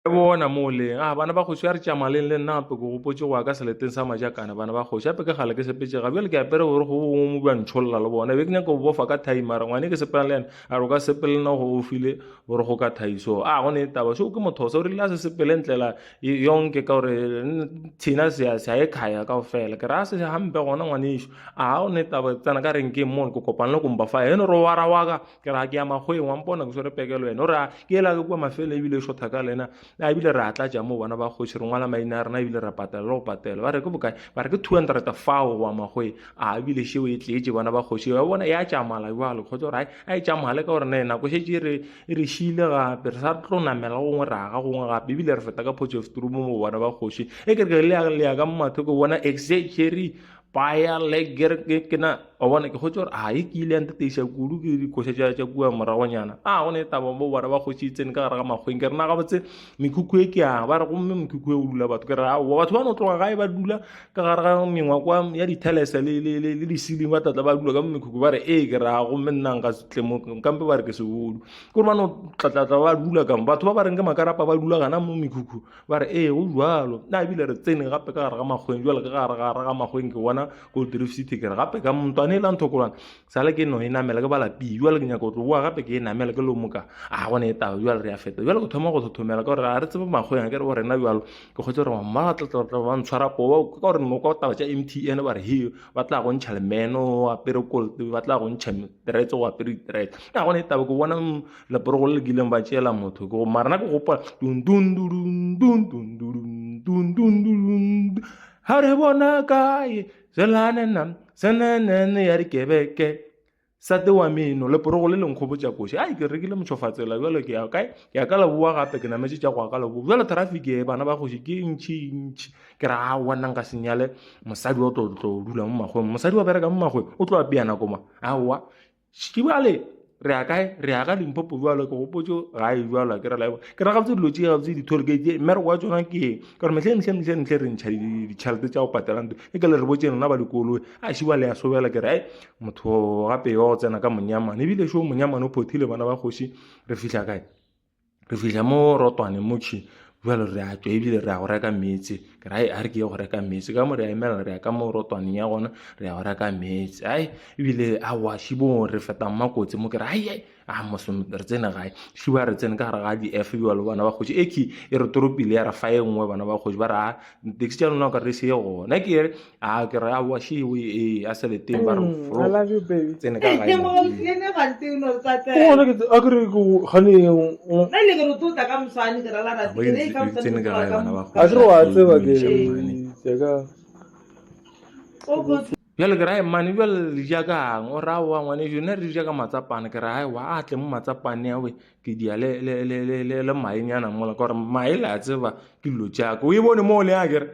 E bona mo leng a bana ba kgoši a re tšamaleng le nna gape ke gopotše go ya ka seleteng sa majakane bana ba kgoši gape ke gale ke sepetše ga bjale ke apere gore go bongwe mo bja ntšholla le bona be ke nyaka go bofa ka thai mara ngwane ke sepelang le yena a re o ka sepele nna go ofile gore go ka thai so a go ne taba so ke motho o rile a se sepele ntlela yonke ka gore thina se ya e khaya kao fela ke ra se hampe gona ngwanešu a go ne taba tsena ka renkeng mo ke kopana le komba fa ene ro wara waka ke ra ke ya makgweng wa mpona ke swere pekelo ene o re ke ela ke kua mafele ebile e shotha ka lena a ebile re a tlatša mo bona ba kgoši re ngwala maina a rena ebile re patela le go patela ba re ke bokae ba re ke 200 fao go wa makgweng a ebile šeo e tletše bona ba kgoši ba bona ya tšamala jalo kgotsa gore a e tšamale ka gore ne nako šetše e re e re šile gape re sa tlo namela gongwe ra ga gongwe gape ebile re feta ka Potchefstroom mo bona ba kgoši e ke re le ya ka mo mathoko bona exechery baya leger ke na wa bona ke kgotse gore a e ke ile ya ntateiša kudu ke dikoša tša tša kua moragonyana a go ne taba mo bara ba kgoši e tsene ka gare ga makgweng ke rena gabotse mekhukhu e ke yang ba re gomme mekhukhu e o dula batho ke re aowa batho ba no tloga gae ba dula ka gare ga mengwakwa ya dithelese le le le le disiling ba tlatla ba dula ka mo mekhukhu ba re ee ke ra gomme nna nka se tle mo kampe ba re ke sebodu ke gore ba no tlatlatla ba dula ka mo batho ba ba reng ke makarapa ba dula gana mo mekhukhu ba re ee go jalo nna ebile re tsene gape ka gare ga makgweng jalo ka gare gare ga makgweng ke bona gold reef city ke re gape ka montwane e la nthokolwane sale ke no e namela ke bala pii jalo ke nyaka go tlo boa gape ke e namela ke lomoka a gone e taba jalo re a feta jalo ke thoma go thothomela ka gore ga re tsebe makgweng a ke re bo rena jalo ke kgotse gore mamma tlatlatla ba ntshwara poo ka gore no kwa taba tša mtn ba re he ba tla go ntšha lemeno o apere kolte ba tla go ntšha teretse go apere diteretse a gone e taba ke bona leporogo le le kileng ba tšeela motho ke go mara na ke gopola dundundudundundundundundundun ga re bona kae zelanena senenene ya dikebeke sate wa meno leporogo le leng kgobotša koši ai ke rekile motšhofatsela bjalo ke ya kae ke ya ka leboa gape ke nametše tša go ya ka leboa bjalo traffic e bana ba kgoši ke ntšhi ntšhi ke ra aowa nna nka senyale mosadi wa tlo tlo dula mo makgweng mosadi wa bereka mo makgweng o tlo apea nako ma aowa Šibale re ya kae re ya ka limpopo jalo ke gopotse gae jalo ke re la ke ra gabotse dilo tše gabotse di-toll gate mmereko wa tsona ke eng ka gore mehleng mehleng mehleng mehleng re ntšha ditšhelete tša go patela ntho e ke le re botse lena ba dikoloi a šibale ya sobela ke re ai motho gape yo go tsena ka monyamane ebile šo monyamane o phothile bana ba kgoši re fihla kae Re fihla mo rotwane mo tšhi bjalo re a tšwa ebile re ya go reka meetse ke ra a re ke ye go reka meetse ka mo re a emela re ya ka mo rotwaneng ya gona re ya go reka meetse ai ebile aowa šibong re feta mmakotsi mo ke re ai a mos re tsene gae šiba re tsene ka gare ga di-f bjalo bana ba kgoši e ke e re toropile ya re fa e nngwe bana ba kgoši ba re a taxi tša lona o ka re se ye gona ke re a ke re aowa šiwe ee a seleteng ba re Mm, I love you, baby. tsene ka gae Ene gante o no tsa Gona ke a ke re ke gane Nna le ke re tlo tla ka moswane ke rala rate ke re ka moswane tsene ka gae bana ba a ke re wa tseba ke ke ka O go bjale ke ra mane bjale le ja kang o ra wa ngwaneso nna re ja ka matsapane ke ra wa a tle mo matsapane awe ke dia le le le le le le maenyana mola ka gore mae le a tseba ke dilo tšaka o e bone mo le a kere